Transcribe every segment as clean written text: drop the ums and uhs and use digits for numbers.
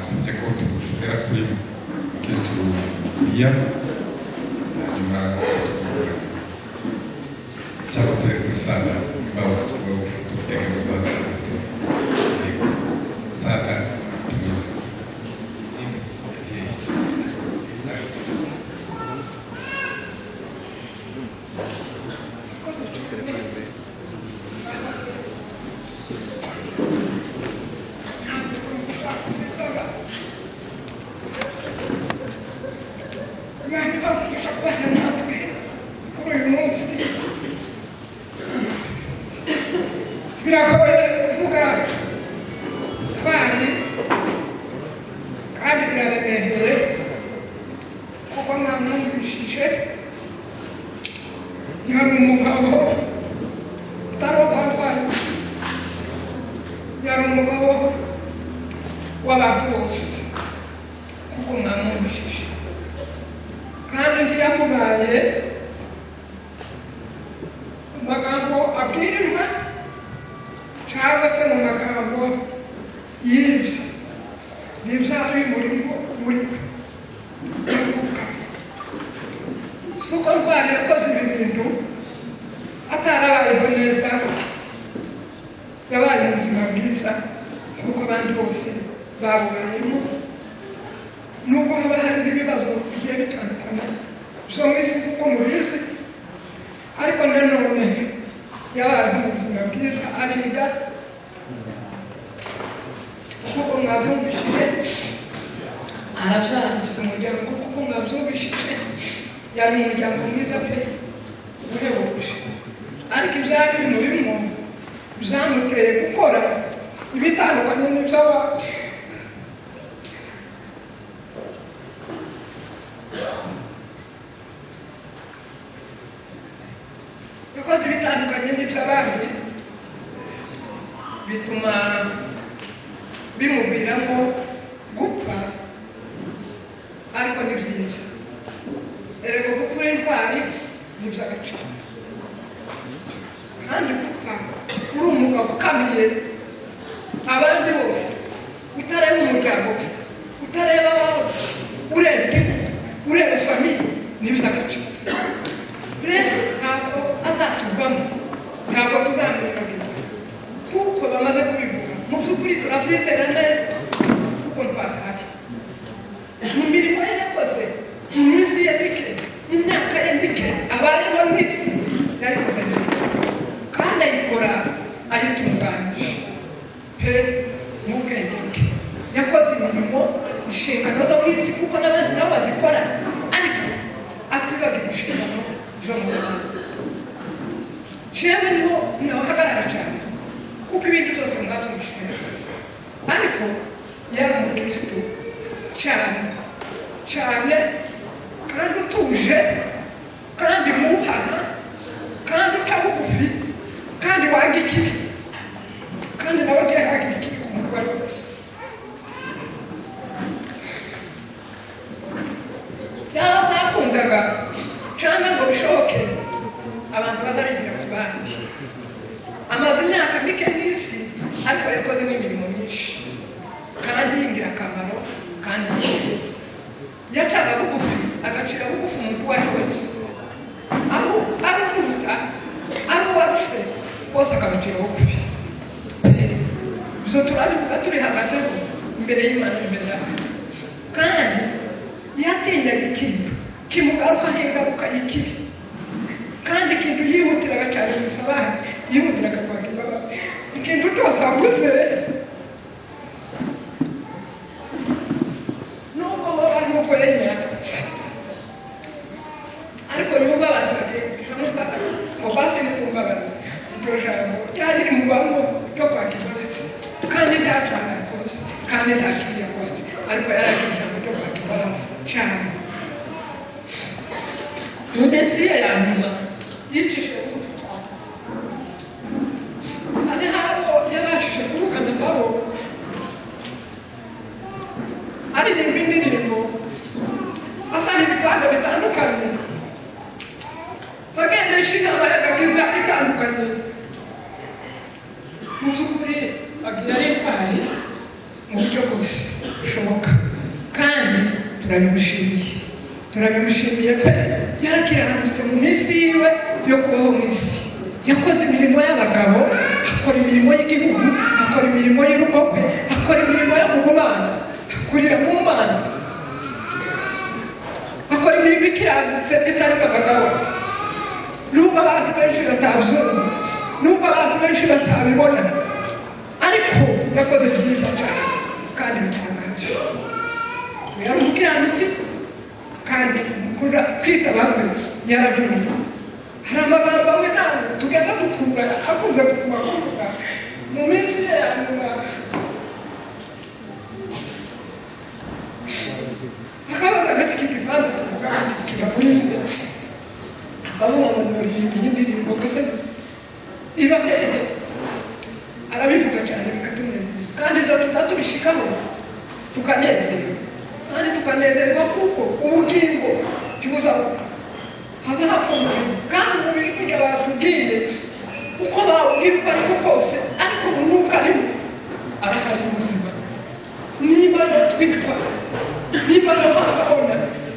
Bansabye ko tugera kuri mukecuru Liya, hanyuma tuza kuburana, cyangwa tubere kuri Sara nimba wowe ufite ubuteganya bwo guhagarara gato. Yego, Sara tuje. Ninde? Hehe? Murakoze cyane, murakoze. Ntabwo gushaka kutwitaga. Imana ibagurisha kubana natwe kuri uyu munsi. Biragoye kuvuga twari, kandi biraremereye, kuko mwamwumvishije yari umugabo utari uwo kwa Ntwari gusa, yari umugabo w'abantu bose, kuko mwamwumvishije. Kandi ntiyamubaye mu magambo abwirijwe cyangwa se mu magambo yize, ni ibyari bimurimo muri we yavuga. Si uko Ntwari yakoze ibi bintu atarabayeho neza, yabaye ubuzima bwiza nk'uko abandi bose babubayemo, nubwo haba hari n'ibibazo bigiye bitandukana byo mu isi nk'uko mubizi. Ariko nanone yabayeho mu buzima bwiza, ariga nk'uko mwabyumvishije, arabyara, asize umuryango nk'uko mwabyumvishije. Yari mu muryango mwiza pe, uhebuje. Ariko ibyari bimurimo byamuteye gukora ibitandukanye n'iby'abandi. Yakoze ibitandukanye n'iby'abandi, bituma bimuviramo gupfa. Ariko ni byiza erega gupfa uri intwari ni iby'agaciro, kandi gupfa uri umugabo ukamiye abandi bose, utareba umuryango gusa, utareba abawe gusa, ureba igihugu, ureba famille, ni iby'agaciro. Rero ntabwo azatuvamo, ntabwo tuzamwibagirwa kuko bamaze kubivuga. Mu by'ukuri turabyizera neza kuko ntwahaye mu mirimo ye yakoze mu minsi ye mike, mu myaka ye mike abayeho mu isi, yayikoze neza kandi ayikora ayitunganyije pe mu bwenge bwe. Yakoze imirimo, inshingano zo mu isi, kuko n'abandi nabo bazikora, ariko atibaga inshingano zo mu Rwanda. Jewe niho nahagarara cyane, kuko ibindi byose mwabyumvishije rwose. Ariko yari umukristo cyane cyane, kandi utuje, kandi wubaha, kandi uca bugufi, kandi wanga ikibi, kandi nawe ntiyahagira ikibi ku muntu uwo ari we wese. Yaba byakundaga cyangwa ngo bishoboke, abantu baza bigira ku bandi. Amaze imyaka mike mu isi, ariko yakoze n'imirimo myinshi kandi y'ingirakamaro kandi y'ingenzi. Yacaga bugufi, agacira bugufi umuntu uwo ari we wese, ari umuruta, ari uwaruse, bose akabacira bugufi. Ibyo turabivuga tubihagazeho imbere y'Imana, imbere y'abantu. Kandi yatinyaga ikintu kimugarukaho ingaruka y'ikibi, kandi ikintu yihutiraga cyane kurusha abandi, yihutiraga kwaka imbabazi. Ikintu cyose avuze, nubwo hoba nuko yemera, ariko yumva abantu bagiye kugishamo impaka ngo basi nikumbabarira, iryo jambo ryari rimubamo ryo kwaka imbabazi. Kandi nta cyaha yakoze, kandi nta kibi yakoze, ariko yari agira ijambo ryo kwaka imbabazi cyane. Mu minsi ye ya nyuma yicishije bugufi cyane. Hariho abo yabashije kuvugana nabo, aririmba indirimbo, asaba ibipande bitandukanye, agendesha inama y'agakiza itandukanye. Mu by'ukuri agiye ari intwari. Mu buryo bwose bushoboka, kandi turabimushimiye, turabimushimiye pe. Yarakiranutse mu minsi yiwe yo kubaho mu isi. Yakoze imirimo y'abagabo, akora imirimo y'igihugu, akora imirimo y'urugo rwe, akora imirimo yo mu Mana, akurira mu Mana, akora imirimo ikiranutse itari abagabo. Nubwo abantu benshi batabyumva, nubwo abantu benshi batabibona, ariko yakoze byiza cyane kandi bitangaje. Yari umukiranutsi, kandi kuja kwitaba kwe yarabyumviye. Hari amagambo amwe namwe tugenda dukura, akunze kuguma kuvuga mu minsi ye ya nyuma, akabaza mbese iki gipande tuvuga kiba muri nde? Bavuga ngo muririmba iyi ndirimbo gusa iba hehe? Arabivuga cyane bikatunezeza, kandi ibyo tuzatubishikaho tukanezerwa, kandi tukanezezwa kuko ubugingo ntibuzapfa. Hazapfa umubiri, kandi umubiri kujya batubwiye uko bawubwira uko ariko kose, ariko umwuka arimo arahari ubuzima. Niba yotwikwa, niba yohangabona,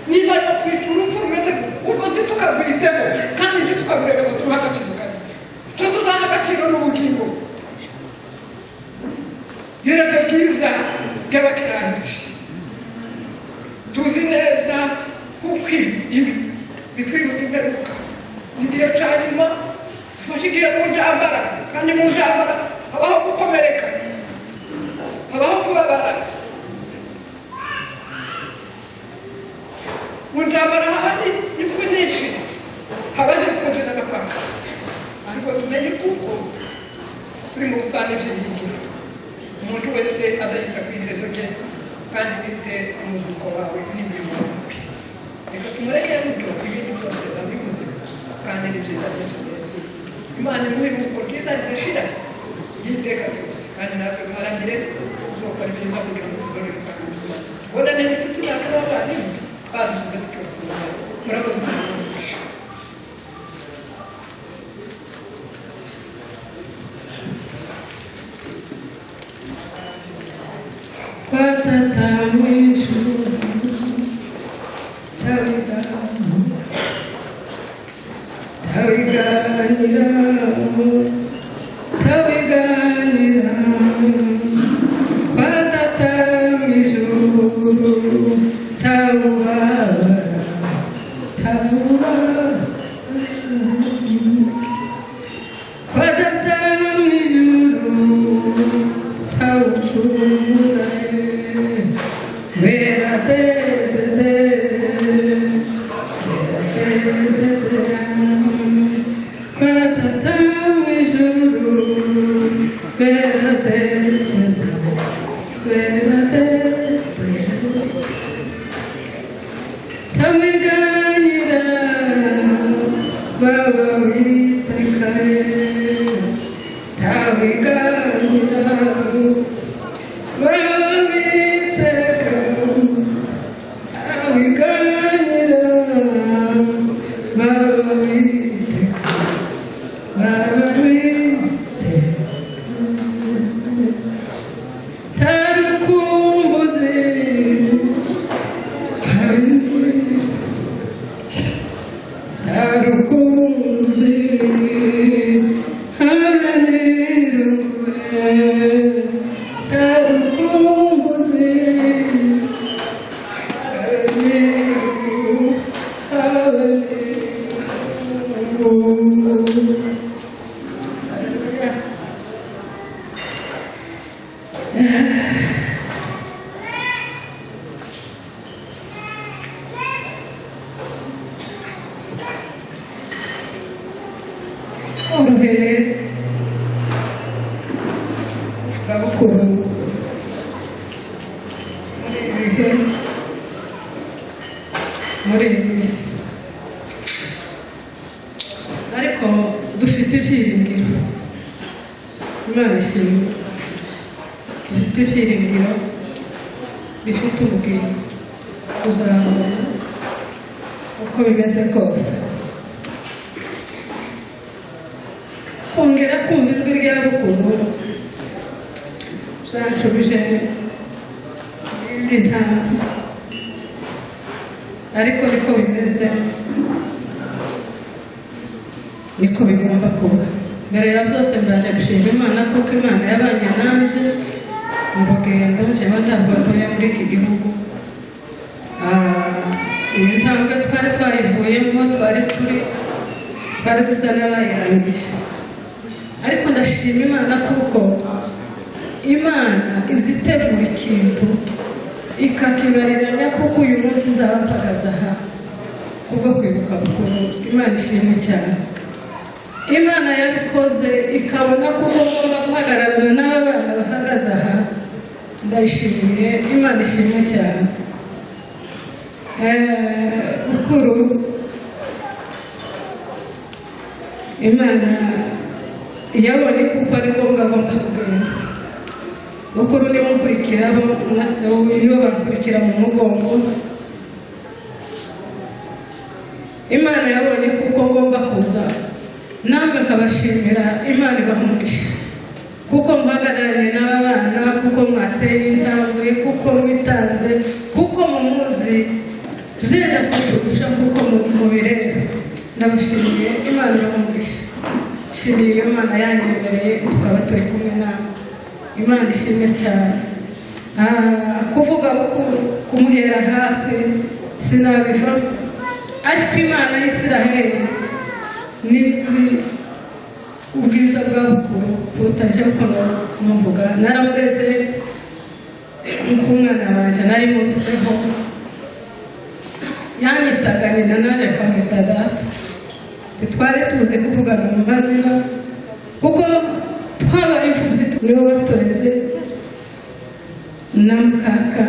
niba yokwica, urupfu rumeze gute, urwo ntitukarwitemo kandi ntitukarurebe ngo turuhe agaciro kanini. Icyo tuzaha agaciro ni ubugingo. Iherezo ryiza ry'abakiranutsi tuzi neza, kuko ibi bitwibutsa ingaruka. Ni igihe cya nyuma dufashe igihe mu ntambara, kandi mu ntambara habaho gukomereka, habaho kubabara. Mu ntambara haba impfu nyinshi, haba n'imfubyi n'abapfakazi, ariko tumenye kuko turi mu gupfana ibyiringiro. Umuntu wese azahita ku iherezo rye, kandi wite umuzuko wawe n'imirimo yawe. Reka tumurekere gutyo, ibindi byose babivuze kandi ni byiza by'ingenzi. Imana imuhe iruhuko ryiza ridashira ry'iteka ryose, kandi natwe duharanire tuzokora ibyiza kugira ngo tuzorerukane Imana, tubonane n'inshuti zacu n'abavandimwe badusize tukibakunze. Murakoze umugisha. Kwa tata mw'ijuru tawiganira, tawiganira, tawiganira. Kwa tata mw'ijuru tawubabara, tawubabara. Kwa tata mw'ijuru tawucungura. Mera te te te, te te te. Kwa tata mw'ijuru, mera te te te, mera te te. Tawiganira baba witekaye, tawiganira baba witeka, tawiganira baba witeka, baba witeka. Tarukumbuzi tarukumbuzi haranirwe, tarukumbuzi haranirwe. Hallelujah. Orohere bukuru muri ibi bihe, muri iyi minsi, ariko dufite ibyiringiro. Imana ishimwe, dufite ibyiringiro bifite ubugingo. Tuzamubona uko bimeze kose. Kongera kumva ijwi rya bukuru byanshubije indi ntambwe, ariko niko bimeze, niko bigomba kuba. Mbere ya byose, mbanje gushima Imana kuko Imana yabanye nanje mu rugendo. Jewe ntabwo ntuye muri iki gihugu. Iyi ntambwe twari twayivuyemo, twari turi, twari dusa n'abayirangije, ariko ndashima Imana kuko Imana izitegura ikintu ikakibariranya, kuko uyu munsi nzaba mpagaze aha kubwo kwibuka Bukuru. Imana ishimwe cyane. Imana yabikoze ikabona kuko ngomba guhagararana n'aba bana bahagaze aha. Ndayishimiye, Imana ishimwe cyane. Bukuru, Imana yabonye kuko ari ngombwa agomba kugenda. Bukuru niwe nkurikira, bo na se nibo bankurikira mu mugongo. Imana yabonye kuko ngomba kuza, namwe nkabashimira. Imana ibaha umugisha kuko muhagararanye n'aba bana, kuko mwateye intambwe, kuko mwitanze, kuko mumuzi zenda kuturusha, kuko mubireba. Ndabashimiye, Imana ibaha umugisha. Nshimiye iyo Mana yanyemereye tukaba turi kumwe nawe. Imana ishimwe cyane. Kuvuga Bukuru, kumuhera hasi, sinabivamo, ariko Imana y'Isiraheli nizi ubwiza bwa Bukuru kuruta nje ukuntu kumuvuga. Naramureze nk'umwana wanjye, nari mubiseho. Yanyitaga nyina, naje nkamwita data. Ntitwari tuzi kuvugana mu mazina kuko twabaye imfubyi, nibo batureze na mukaka,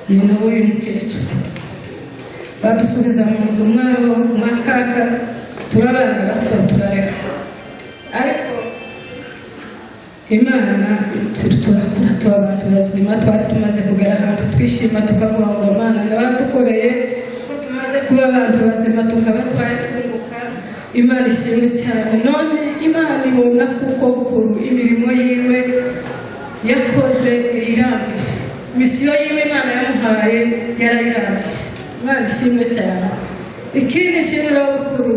nyina w'uyu mukecuru. Badusubiza mu nzu mwabo mwakaka, tuba abana bato, turarera, ariko Imana turakura, tuba abantu bazima. Twari tumaze kugera ahantu twishima, tukavuga ngo Mana nawe waradukoreye ko tumaze kuba abantu bazima, tukaba twari twunguka. Imana ishimwe cyane. None Imana ibona kuko Bukuru imirimo yiwe yakoze irangije, mission yiwe Imana yamuhaye yarayirangije. Imana ishimwe cyane. Ikindi nshimira Bukuru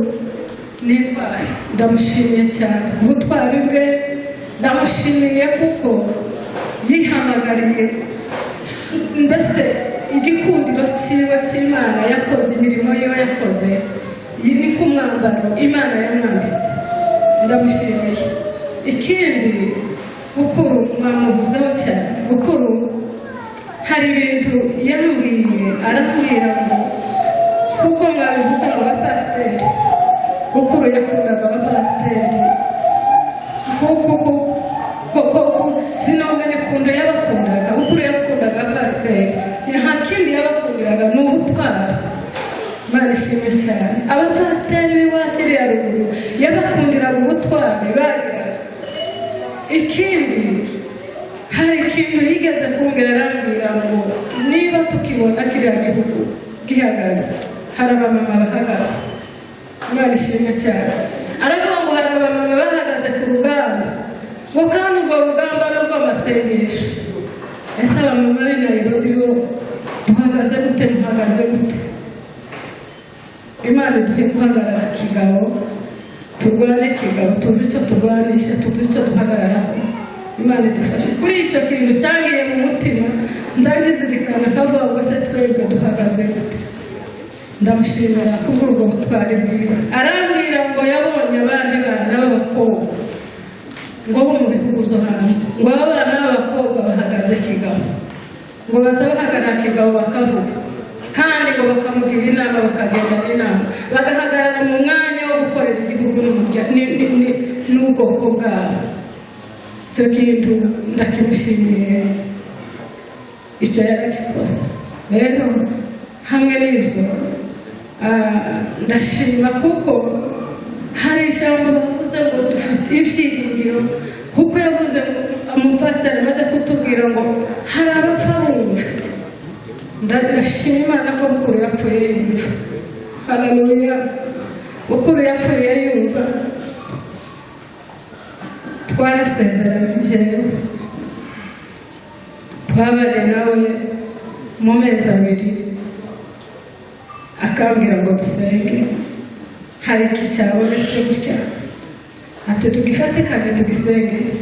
ni intwari. Ndamushimiye cyane ku butwari bwe. Ndamushimiye kuko yihamagariye mbese igikundiro cyiwe cy'Imana yakoze, imirimo yiwe yakoze, iyi ni nk'umwambaro Imana yamwambitse. Ndamushimiye. Ikindi, Bukuru mwamuvuzeho cyane. Bukuru hari ibintu yambwiye, arambwira ngo kuko mwabivuze ngo abapasiteri, Bukuru yakundaga abapasiteri, kuko sinomenya ukuntu yabakundaga. Bukuru yakundaga abapasiteri, nta kindi yabakundiraga, ni ubutwari. Imana ishimwe cyane. Abapasiteri b'iwacu iriya ruguru yabakundiraga ubutwari bagiraga. Ikindi, hari ikintu yigeze kumbwira, arambwira ngo niba tukibona kiriya gihugu gihagaze, hari abamama bahagaze. Imana ishimwe cyane. Aravuga ngo hari abamama bahagaze ku rugamba, ngo kandi urwo rugamba ni urw'amasengesho. Ese abamama b'i Nairobi bo duhagaze gute? Muhagaze gute? Imana iduhe guhagarara kigabo, turwane kigabo, tuzi icyo turwanisha, tuzi icyo duhagararaho. Imana idufashe kuri icyo kintu cyangiye mu mutima, ndangizirikana nkavuga ngo se twebwe duhagaze gute? Ndamushimira kubw'urwo butwari bwiwe. Arambwira ngo yabonye abandi bana b'abakobwa ngo bo mu bihugu byo hanze, ngo aba bana b'abakobwa bahagaze kigabo, ngo baza bahagarara kigabo, bakavuga, kandi ngo bakamugira inama, bakagenda inama, bagahagarara mu mwanya wo gukorera igihugu n'ubwoko bwabo. Icyo kintu ndakimushimiye, icyo yaragikoze. Rero hamwe n'ibyo, ndashima kuko hari ijambo bavuze ngo dufite ibyiringiro, kuko yavuze ngo umupasiteri amaze kutubwira ngo hari abapfa bumva. Ndashima Imana ko Bukuru yapfuye yumva. Haleluya! Bukuru yapfuye yumva. Twarasezeranyije, Twabanye nawe mu mezi 2, akambwira ngo dusenge, hari iki cyabonetse gutya, ati tugifatikanye tugisengere.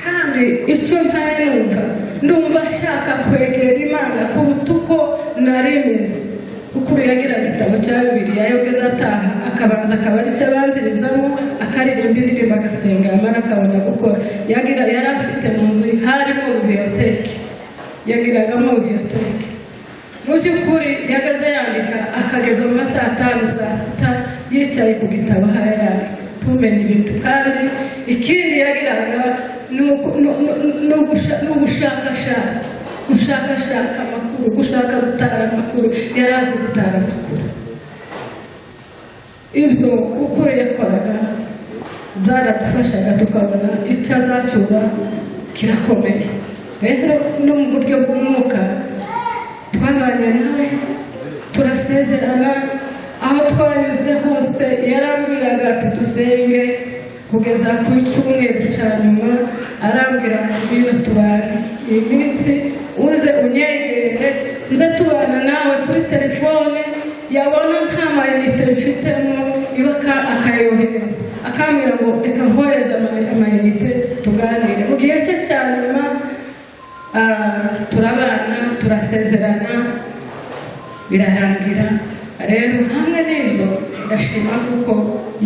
Kandi icyo ntaye numva, ndumva nshaka kwegera Imana kuruta uko nari meze. Ukuru yagiraga igitabo cya Bibiliya, yogeze ataha akabanza akaba ari cyo abanzirizamo, akaririmba indirimbo, agasenga, yamara akabona gukora. Yagira yari afite mu nzu harimo bibliothèque, yagiragamo bibliothèque. Mu by'ukuri yagaze yandika akageza mu masaha 5, saa 6, yicaye ku gitabo harayandika, ntumenye ibintu. Kandi ikindi yagiraga ni ugushakashatsi, gushakashaka amakuru, gushaka gutara amakuru. Yari azi gutara amakuru. Ibyo ukuri yakoraga byaradufashaga, tukabona icyo azacyura kirakomeye. Rero no mu buryo bw'umwuka twabanye nawe, turasezerana. Aho twanyuze hose yarambwiraga ati dusenge, kugeza ku cyumweru cya nyuma arambwira ngo ngwino tubane iyi minsi, uze unyegere, nze tubana nawe kuri telefone. Yabona nta mayinite mfitemo, iwe akayohereza, akambwira ngo reka nkohereze amayinite tuganire. Mu gihe cye cya nyuma turabana, turasezerana, birarangira. Rero hamwe n'ibyo ndashima kuko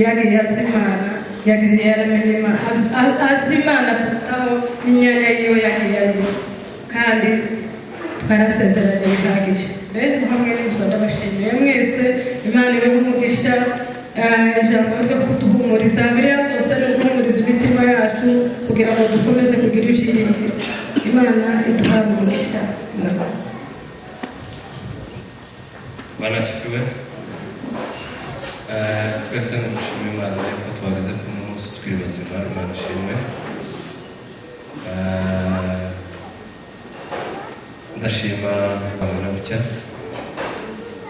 yagiye azi Imana, yagiye yaramenye Imana, azi Imana kurutaho n'imyanya yiwe yagiye ayizi, kandi twarasezeranye bihagije. Rero hamwe n'ibyo ndabashimiye mwese, Imana ibeho umugisha. Ijambo ryo kuduhumuriza, biriya byose ni uguhumuriza imitima yacu kugira ngo dukomeze kugira ibyiringiro. Imana iduhane umugisha. Murakoze. Bwana asifiwe. Twese dushima Imana yuko tuhagaze kuri uno munsi tukiri bazima. Imana ishimwe. Ndashima na bucya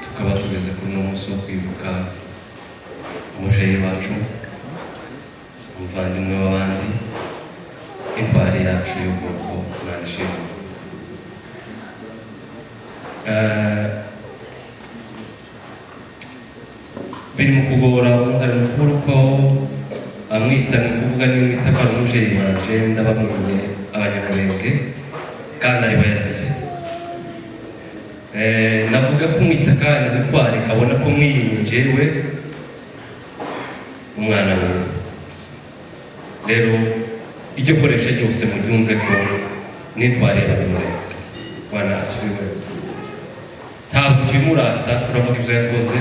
tukaba tugeze kuri uno munsi wo kwibuka umubyeyi wacu, umuvandimwe w'abandi, intwari yacu y'ubwoko. Imana ishimwe. Biri mu kugora umuntu ari mukuru ko amwita, ni ukuvuga nimwita ko ari umubyeyi wanje, ndabamwimye Abanyamurenge kandi aribo yazize. Navuga ko umwita kandi gutwara kabona ko mwiyimye jewe umwana wiwe. Rero ibyo koresha ryose mubyumve ko n'intwari y'Abanyamurenge. Bwana asifiwe. Ntabwo tubimurata, turavuga ibyo yakoze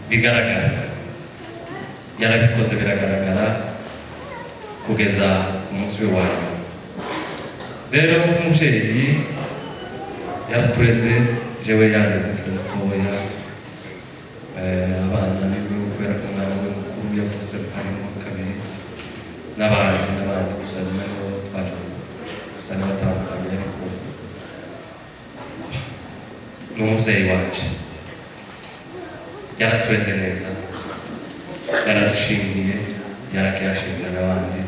bigaragara, yarabikoze biragaragara kugeza ku munsi we wa nyuma. Rero nk'umubyeyi yaratureze, jewe yandeze nkiri mutoya, abana biwe, kubera ko umwana we mukuru yavutse harimo kabiri, n'abandi n'abandi, gusa nyuma nibo twaje gusa n'abatandukanye, ariko ni umubyeyi wacu, yaratureze neza, yaradushingiye, yarakiyashingira n'abandi.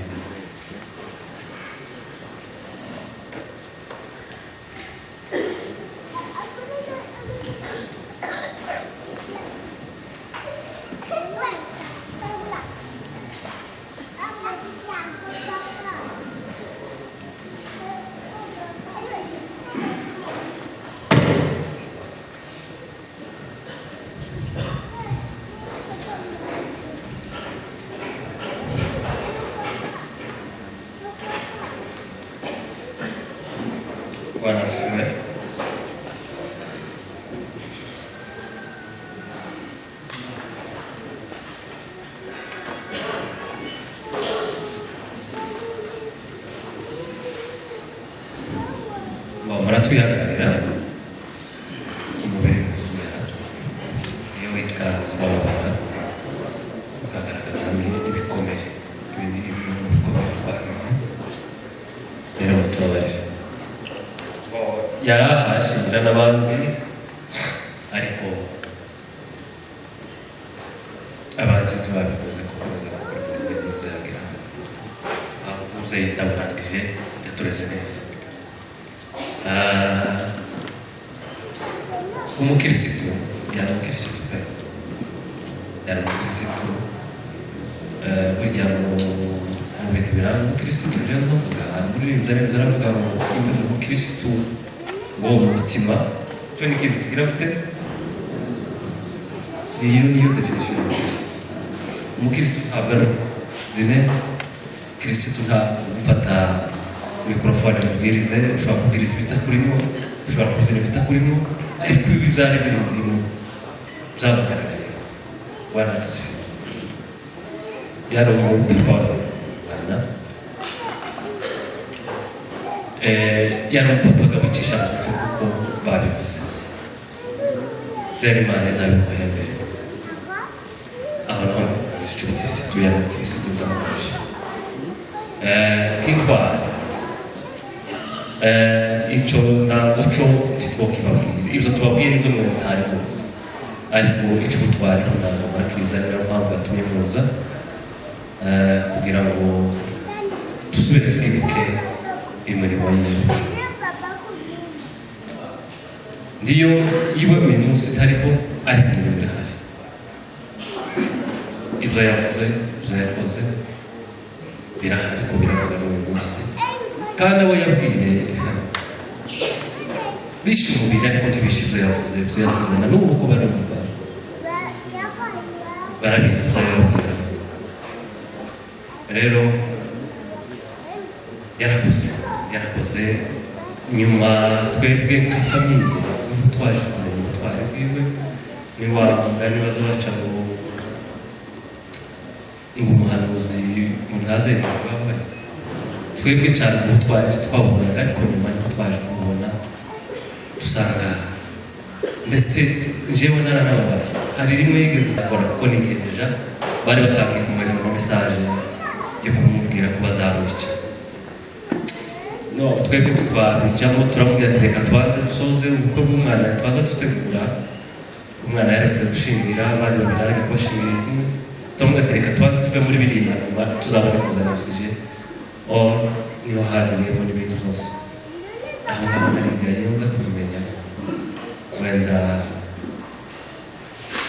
Bwana asifiwe. Muratwihanganira, umubiri kuzumera iyo wikanze urababara ukagaragaza n'ibikomere. Ibi ni bimwe mu bikomere twagize, rero mutubabarire. Yari ahashingira n'abandi, ariko abazi ntibabikoze gukomeza gukora imirimo myiza yageraga aho. Umubyeyi ndamurangije, yatureze neza. Umukirisitu, yari umukirisitu pe, yari umukirisitu. Burya mu bintu biranga umukirisitu, rero ndavuga hari umuririmbyi arembye aravuga ngo umukirisitu wo mu mutima cyo ni ikintu kigira gute? Niyo niyo definition y'umukirisitu. Umukirisitu ntabwo ari rine kirisitu, nta gufata mikorofone mubwirize. Ushobora kubwiriza ibitakurimo, ushobora kuzana ibitakurimo, ariko ibi byari biri murimo, byamugaragayeho. Bwana asifiwe. Yari umupapa w'abana, yari umupapa wicisha bugufi kuko babivuze. Rero Imana izabimuhembere. Aho naho umukirisitu, yari umukirisitu, ndamuhamije nk'intwari. Icyo ntabwo cyo ntitwokibabwira, ibyo tubabwira ibyo mwe mutari muzi, ariko icyo ubutwari ntabwo murakiza. Niyo mpamvu yatumye muza kugira ngo dusubire twibuke imirimo yiwe. Ndiyo iwe uyu munsi itariho, ariko imirimo irahari. Ibyo yavuze, ibyo yakoze birahari ko biravuga n'uyu munsi. Kandi abo yabwiye bishe umubiri, ariko ntibishe ibyo yavuze, ibyo yasize. Na n'ubu uko barumva barabizi ibyo yababwiraga. Rero yarakoze, yarakoze. Nyuma twebwe nka famille niho twaje kumenya ubutwari bwiwe. Niwa mugani baza baca ngo umuhanuzi ngo ntazemerwa. Twebwe cyane ubutwari twabubonaga, ariko nyuma niho twaje kumubona, dusanga ndetse njyewe naranababaye. Hari rimwe yigeze gukora kuko nigendera, bari batangiye kumwohereza ama message yo kumubwira ko bazamwica. No twebwe twabijamo, turamubwira ati reka tubanze dusoze ubukwe bw'umwana, tubanze dutegura umwana yaretse gushingira abandi babiri, ariko kubashingira kumwe. Turamubwira ati reka tubanze tuve muri biriya, nyuma tuzabone kuzana oxygen. Or niho haviriyemo n'ibindi byose. Aho ngaho narigira iyo nza kubimenya, wenda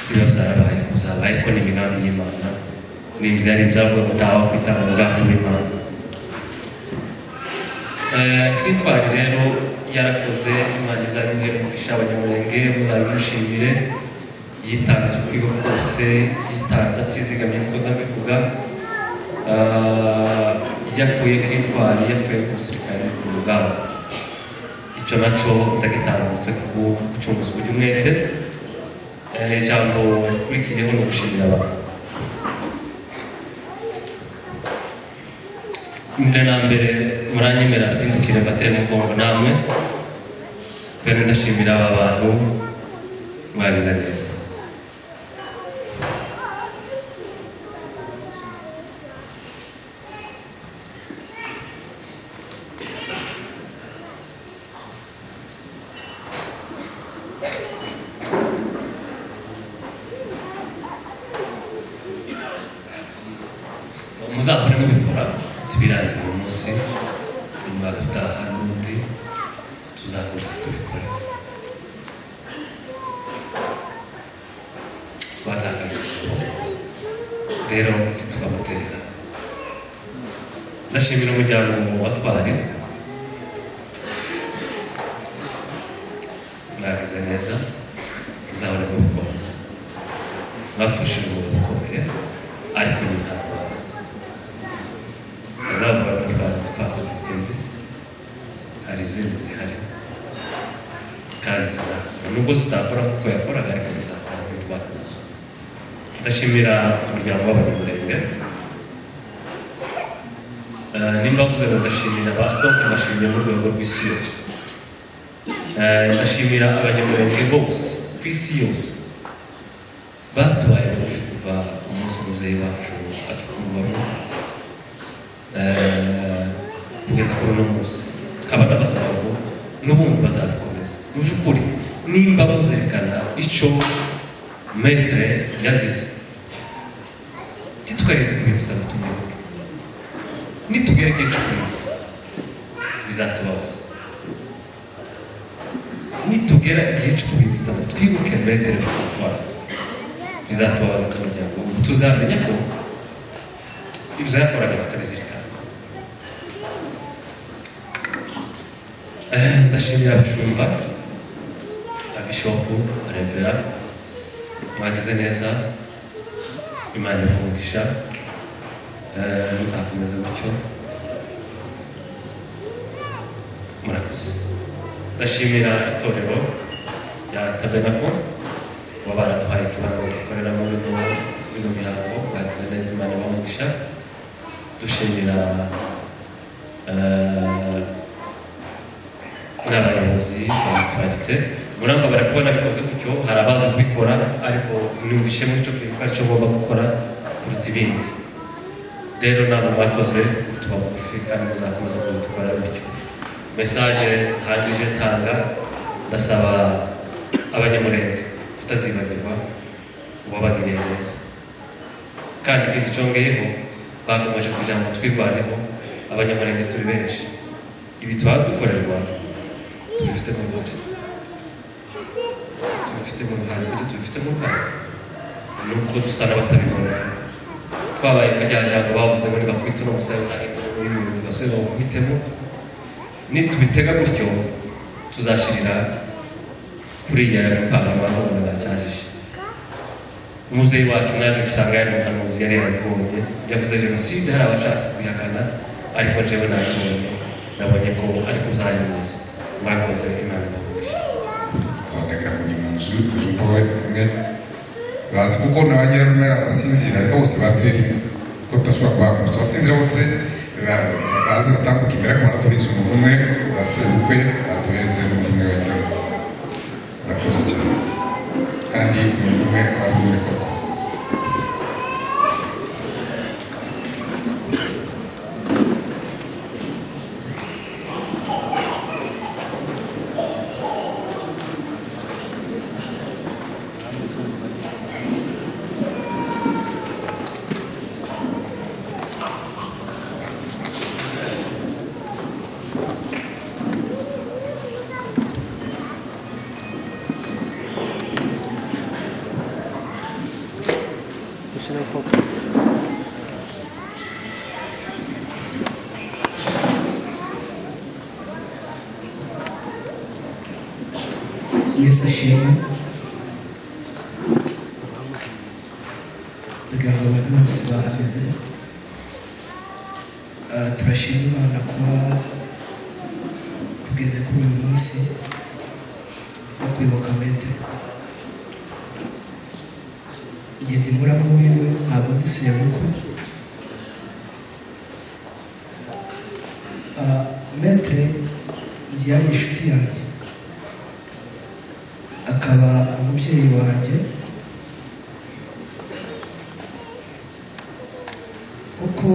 tuba byarabaye ko byabaye, ariko ni imigambi y'Imana. Ni inzira, yari ibyavuga ngo ntawe kwitanga umugambi w'Imana. Nk'intwari rero yarakoze, Imana izabimuhere umugisha. Abanyamurenge muzabimushimire. Yitanze ukwiwe kose, yitanze atizigamye, niko mbivuga. Yapfuye nk'intwari, yapfuye nk'umusirikare ku rugamba. Icyo nacyo ndagitambutse ku gucunguza uburyo umwete. Ijambo rikurikiyeho ni ugushimira abantu. Mbere na mbere muranyemera mpindukire mbatera umugongo namwe. Mbere ndashimira aba bantu, mwagize neza. Muzahore mubikora, tubirangira uyu munsi, umwaka utaha n'undi tuzakomeza tubikore. Twatakaje umugabo, rero ntitukamuterera. Ndashimira umuryango wa Twari, mwagize neza, muzahore mubikora. Mwapfushije umugabo ukomeye, ariko nyuma hari abandi bazavuga ko indwara zipfa kuvuga indi. Hari izindi zihari kandi zizakora, nubwo zitakora kuko yakoraga, ariko zizakora nk'indwara nazo. Ndashimira umuryango w'Abanyamurenge. Nimba mvuze ngo ndashimira aba, donc ndashimiye mu rwego rw'isi yose. Ndashimira Abanyamurenge bose ku isi yose batubaye bugufi kuva umunsi umubyeyi wacu atukurwamo kugeza kuri uno munsi. Tukaba nabasaba ngo n'ubundi bazabikomeza. Mu by'ukuri nimba muzirikana icyo maître yazize, ntitukarinde kubibutsa ngo tumwibuke. Nitugera igihe cyo kumwibutsa bizatubabaza. Nitugera igihe cyo kubibutsa ngo twibuke Maître Victoire, bizatubabaza ku muryango. Tuzamenya ko ibyo yakoraga batabizirikana. Ndashimira abashumba, abishopu, reverend, mwagize neza. Imana ibahe, muzakomeze gutyo. Murakoze. Ndashimira itorero rya Tabernacle kuba baraduhaye ikibanza dukoreramo bino mihango. Bagize neza, Imana ibahe. Dushimira n'abayobozi ba mutualité. Muramba bari kubona bikoze gutyo, hari abaza kubikora, ariko numvishe muri icyo kintu ko aricyo ngomba gukora kuruta ibindi. Rero namwe mwakoze kutuba bugufi kandi muzakomeza kubikora gutyo. Message ntangije ntanga, ndasaba Abanyamurenge kutazibagirwa uwabagiriye neza. Kandi ikindi cyongeyeho, bakomeje kugira ngo twirwaneho. Abanyamurenge turi benshi, ibi tuba dukorerwa tubifitemo uruhare, tubifitemo uruhare. Buryo tubifitemo uruhare ni uko dusa n'abatabibona. Twabaye nka rya jambo bavuze ngo nibakubita uno musaya uzahindura uyu, basubire bawukubitemo. Nitubitega gutyo, tuzashirira kuriya mipanga abantu babona bacyajije. Umubyeyi wacu naje gusanga yari umuhanuzi, yari yarabibonye, yavuze jenoside. Hari abashatse kubihakana, ariko jewe nabibonye, nabonye ko ariko byari bimeze. Murakoze, Imana ibahe. Ndagira ngo ni mu nzu tuzuko imwe bazi kuko na ba nyirarume abasinzira, ariko bose bazira rimwe kuko tudashobora kubahagurutsa. Abasinzira bose bazi batambuka imbere, ariko baratubiza umuntu umwe wa sebukwe atuheze umuntu umwe wa nyirarume. Murakoze cyane, kandi umuntu umwe aba ari umwe koko. Yesu ashimwe. Ndagira ngo abantu bose bahageze. Turashima Imana kuba tugeze kuri uyu munsi wo kwibuka Maître. Njye ndi muramu wiwe, ntabwo ndi sebukwe. Maître njye yari inshuti yanjye, akaba umubyeyi wanjye, kuko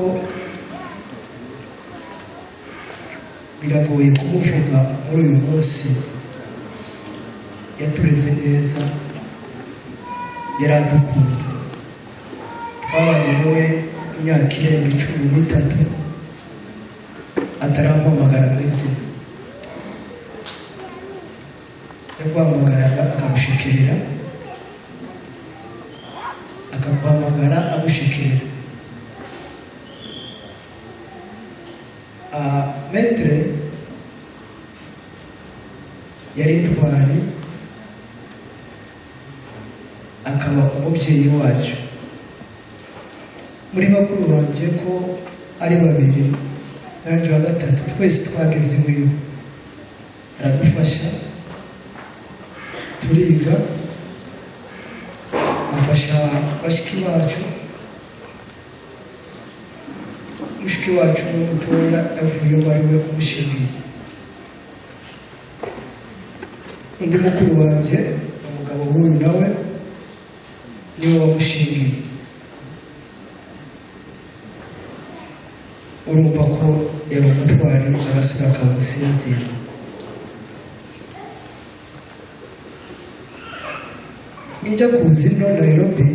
biragoye kumuvuga muri uyu munsi. Yatureze neza, yari adukunda. Twabanye nawe imyaka irenga 13 atarampamagara mu izina. Yaguhamagaraga akagushikirira, akaguhamagara agushikirira. Maître yari intwari, akaba umubyeyi wacu. Muri bakuru banjye ko ari babiri, nanjye wa gatatu, twese twageze iwiwe, aradufasha turiga, afasha bashiki bacu. Mushiki wacu ni mutoya, yavuyemo ari we umushingiye. Undi mukuru wanjye, umugabo w'uyu, nawe niwe wamushingiye. Urumva ko yari umutwari, agasura akamusinzira. Njya kuza ino Nairobi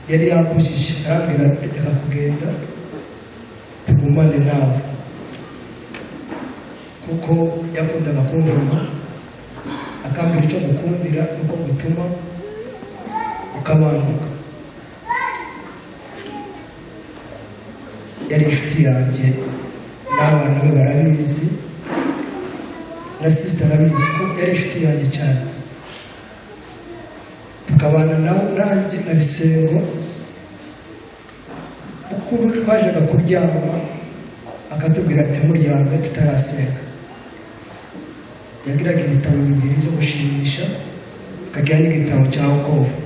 yari yambujije, arambwira: "Reka kugenda, tugumane nawe," kuko yakundaga kuntuma. Akambwira icyo mukundira nuko ngutuma ukabanguka. Yari inshuti yanjye, n'abana be barabizi, na sister arabizi ko yari inshuti yanjye cyane. Tukabana nawe, nanjye na Bisengo. Mukuru twajaga kuryama akatubwira ati: "Muryame tutarasenga." Yagiraga ibitabo bibiri byo gushimisha, akagira n'igitabo cya wokovu,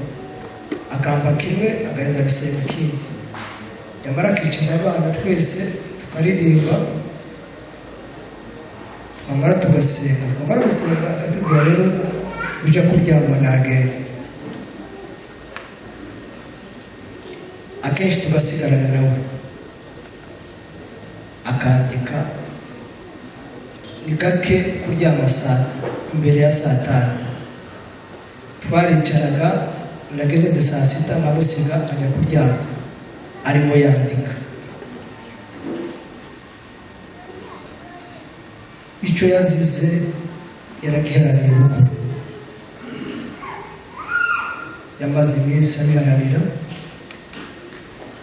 akamba kimwe, agaheza Bisengo ikindi, yamara akicaza abana twese tukaririmba, twamara tugasenga. Twamara gusenga akatubwira: "Rero ujya kuryama, nagenda." Akenshi tugasigarana nawe akandika. Ni gake kuryama saa mbere ya saa 5. Twaricaraga, nagejeje saa 6 nkamusiga nkajya kuryama, arimo yandika. Icyo yazize yaragiharaniye. Bukuru yamaze iminsi abiharanira,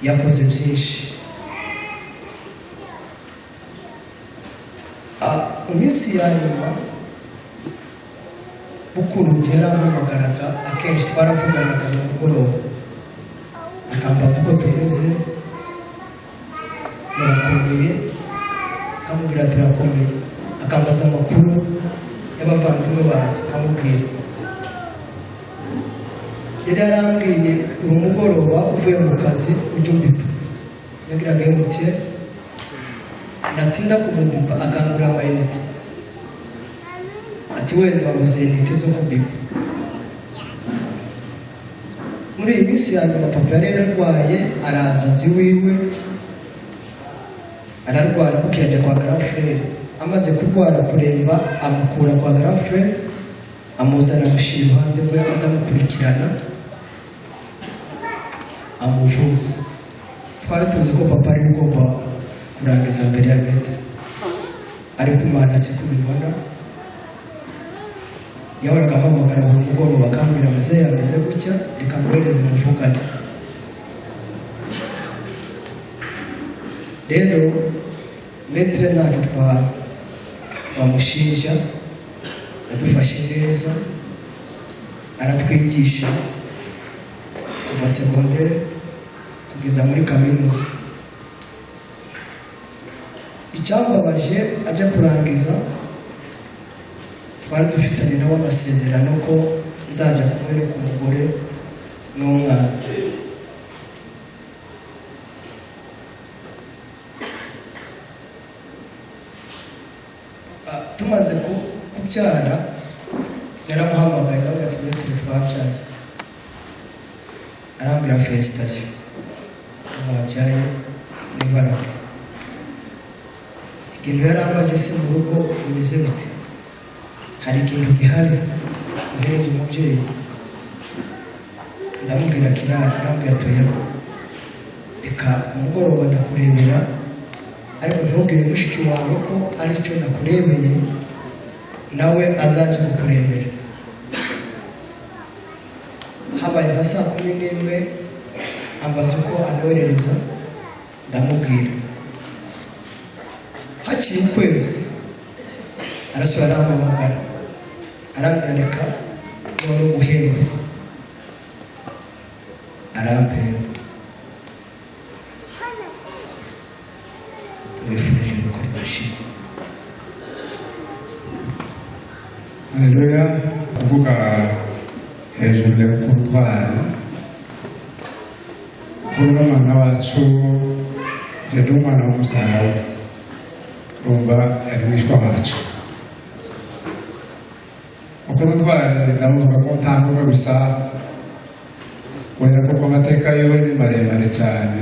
yakoze byinshi. Mu minsi ya nyuma Bukuru njye yarampamagaraga akenshi, twaravuganaga mu mugoroba, akambaza uko tumeze, murakomeye? Akamubwira turakomeye. Akambaza amakuru y'abavandimwe banjye, akamubwira. Yari yarambwiye: "Buri mugoroba uvuye mu kazi ujya umbipa." Yagiraga MTN, natinda kumubipa akangurira amayinite, ati: "Wenda wabuze inite zo kubipa." Muri iyi minsi ya nyuma papa yari yarwaye, araza azi iwiwe ararwara, kuko yajya kwa grand frère. Amaze kurwara kuremba, amukura kwa grand frère, amuzana, amushyira iruhande rwe, aza amukurikirana, amuvuza. Twari tuzi ko papa ari ugomba kurangiza mbere ya maître, ariko Imana si kubibona. Yahoraga ampamagara buri mugoroba, akambwira: "Muzehe ameze gutya, reka nguhereze muvugane." Rero maître ntacyo twamushinja, yadufashe neza, aratwigisha kuva secondaire kugeza muri kaminuza. Icyambabaje, ajya kurangiza twari dufitanye nawe amasezerano ko nzajya kumwereka umugore n'umwana. Tumaze kubyara naramuhamagaye, ndavuga ati: "Maître, twabyaye." Arambwira: "Félicitations, mwabyaye, nibaruke." Ikintu yarambaje: "Se mu rugo bimeze bite? Hari ikintu gihari uhereza umubyeyi?" Ndamubwira kirara. Arambwira: "Toya, reka umugoroba ndakurebera, ariko ntubwire mushiki wawe ko ari cyo nakurebeye, nawe azajya kukurebera." Habaye nka saa 11, ambaza uko anoherereza, ndamubwira. Haciye ukwezi arasubira arampamagara, arambwira: "Reka none nguhembe." Arampemba. Tumwifurije gukora idashira. Haleluya. Kuvuga hejuru ya Bukuru Ntwari, Bukuru n'umwana wacu, je ndi umwana w'umusaza we, urumva yari mwishwa wacu. Bukuru Ntwari ndamuvuga ko nta n'umwe gusa, kubera ko amateka yiwe ni maremare cyane,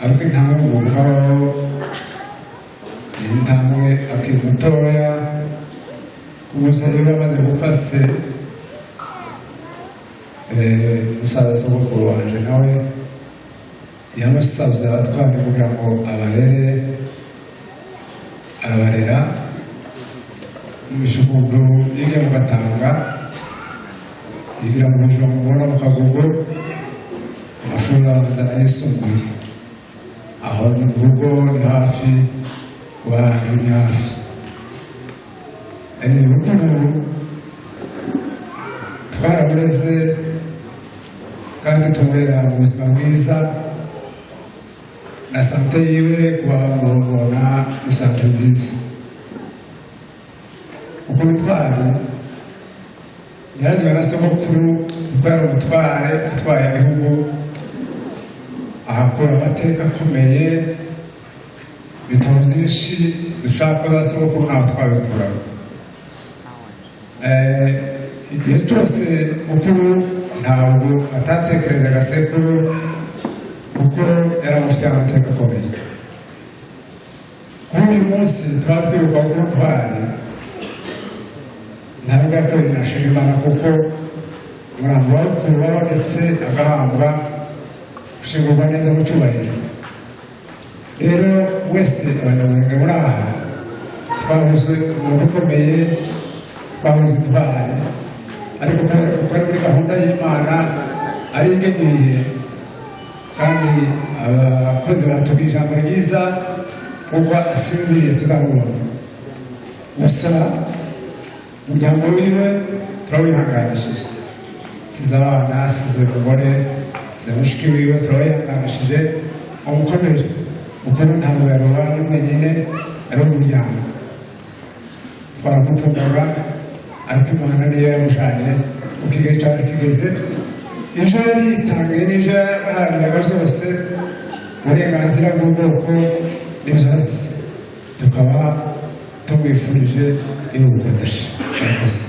ariko intambwe muvugaho ni intambwe akiri mutoya. Umubyeyi we amaze gupfa, se musaza sogokuru wanje nawe yamusabye abatwara kugira ngo abarere, arabarera. Umuntu yiga mu Gatanga, yigira mu Bijombo no mu Kagogo, amashuri abanza n'ayisumbuye. Aho ni mu rugo, ni hafi, ku bahanzi ni hafi. Bukuru twaramureze kandi tumurera mu buzima bwiza na santé yiwe, kuba mubona ni santé nziza. Ubwo butwari yarazwe na sogokuru, kuko yari umutware utwaye ibihugu, ahakura amateka akomeye. Ibitabo byinshi dushaka ba sogokuru ntaho twabikuraga. Igihe cyose mukuru ntabwo atatekerezaga sekuru, kuko yari amufitiye amateka akomeye. Kuri uyu munsi tuba twibuka ko ntwari ntabwo ya kabiri nashima Imana, kuko umurambo wa rukuru wabonetse, agahambwa, ushingurwa neza mu cyubahiro. Rero wese Abanyamurenge muri aha twabuze umuntu ukomeye, twabuze intwari, ariko kubera ko ari muri gahunda y'Imana, ari igena ibihe, kandi abakozi batubwiye ijambo ryiza, kuko asinziriye tuzamubona. Gusa umuryango wiwe turawihanganishije, size abana, size umugore, size mushiki wiwe, turawihanganishije umukomere, kuko ntabwo yari uwanyu mwenyine, ari umuryango. Twaramukundaga, ariko Imana niyo yamushanye, kuko igihe cyari kigeze. Ibyo yari yitangiye n'ibyo yaharaniraga byose, uburenganzira bw'ubwoko, n'ibyo yasize, tukaba tumwifurije iruhuko ridashira. Murakoze.